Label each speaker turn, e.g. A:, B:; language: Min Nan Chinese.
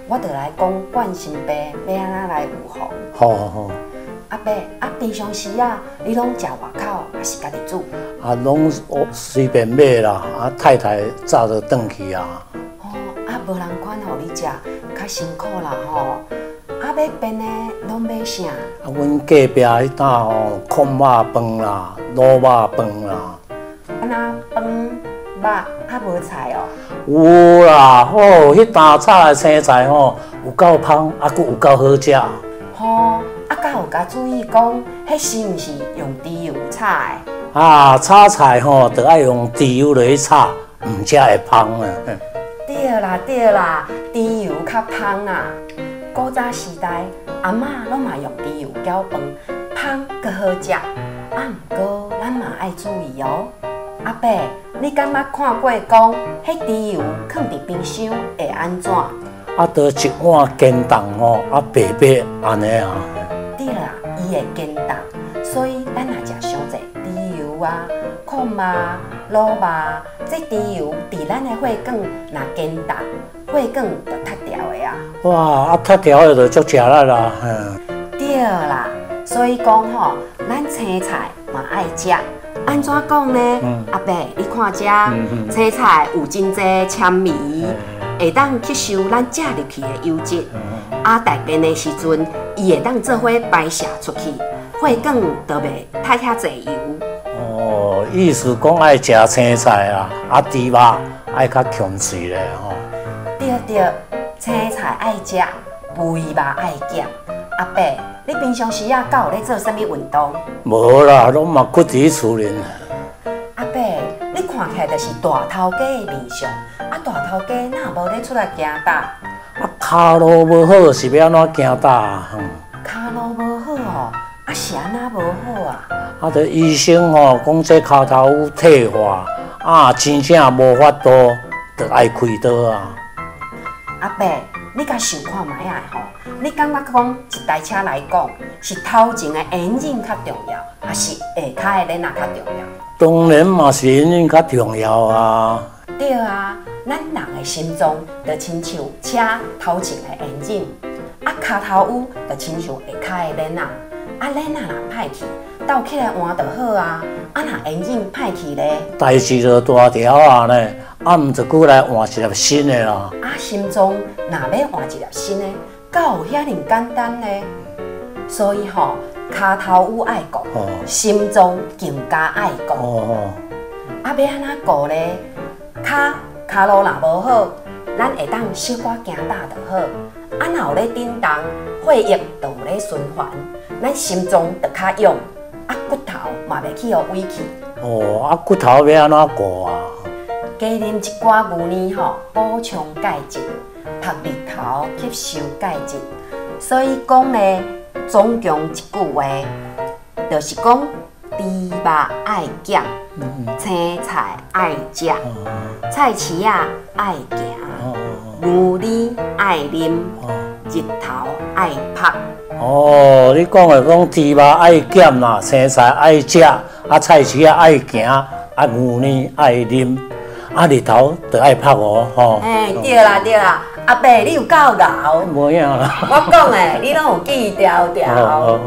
A: 我就來講冠心病欲按怎來預防。
B: 好好。
A: 阿伯，啊，平常時啊，你攏食外口，抑是家己煮？
B: 啊，攏我隨便買啦。啊，太太早就轉去啊。
A: 哦，啊，無人管予你食，較辛苦啦吼。啊，欲便的攏買啥？
B: 啊，阮隔壁彼搭吼，炕肉飯啦，滷肉飯啦。
A: 啊，若飯肉啊無菜哦？
B: 有啦，吼，彼搭炒的青菜吼，有夠芳，啊，閣有夠好食。
A: 吼，啊，敢有共注意講，彼是毋是用豬油炒的？
B: 啊，炒菜吼，著愛用豬油落去炒，毋才會芳啊。
A: 對啦對啦，豬油較芳啦。古早時代，阿嬤攏嘛用豬油攪飯，芳閣好食。啊，毋過咱嘛愛注意哦。阿伯，你敢捌看過講，彼豬油囥佇冰箱會按怎？
B: 啊，就一碗堅凍吼，啊白白按呢啊。
A: 對啦，伊會堅凍，所以咱若食傷濟豬油啊、炕肉、滷肉，這豬油佇咱的血管若堅凍，血管就塞牢的啊。
B: 哇，啊塞牢的就足食力啦。
A: 對啦，所以講吼，咱青菜嘛愛食。按怎講呢？阿伯，你看這青菜有真濟纖維，會當吸收咱食入去的油脂。啊，大便的時陣，伊會當做伙排泄出去，血管就袂塞遐濟油。
B: 哦，意思講愛食青菜啊，啊豬肉愛較強勢咧吼。
A: 對對，青菜愛食，肥肉愛減。阿伯，你平常時啊，敢有咧做啥物運動？
B: 無啦，攏嘛屈佇厝裡。
A: 阿伯，你看起來就是大頭家的面相，啊，大頭家哪無咧出來行踏？
B: 啊，跤路無好，是欲按怎行踏？
A: 跤路無好哦，啊是按怎無好啊？
B: 啊，著醫生吼講這跤頭趺退化，啊，真正無法度，著愛開刀啊。
A: 阿伯，你共想看覓仔吼？你感覺講一台車來講，是頭前的引擎較重要，抑是下跤的鏈仔較重要？
B: 當然嘛是引擎較重要啊。
A: 對啊，咱人的心臟就親像車頭前的引擎，啊，跤頭趺就親像下跤的鏈仔，啊，鏈仔若歹去，鬥起來換就好啊。啊，若引擎歹去咧？
B: 代誌就大條啊呢，啊，毋就閣來換一粒新的啦。
A: 啊，心臟若欲換一粒新的，敢有遐爾簡單呢？所以吼，跤頭趺愛顧，心臟更加愛顧。啊，欲按怎顧咧？跤跤路若無好，咱會當小可行踏就好。啊，若有咧振動，血液就有咧循環，咱心臟就較勇，啊，骨頭嘛袂去予萎去。
B: 哦，啊，骨頭欲按怎顧啊？
A: 加啉一寡牛奶吼，補充鈣質，曝日頭吸收鈣質。所以講呢，總共一句話，就是講豬肉愛減，青菜愛食，菜市仔愛行，牛奶愛啉，日頭愛曝。
B: 哦，你講的講豬肉愛減啦，青菜愛食，啊菜市仔愛行，啊牛奶愛啉，啊日頭就愛曝哦，吼。
A: 嘿，對啦對啦，阿伯你有夠𠢕。
B: 無影啦。
A: 我講的，你攏有記牢牢。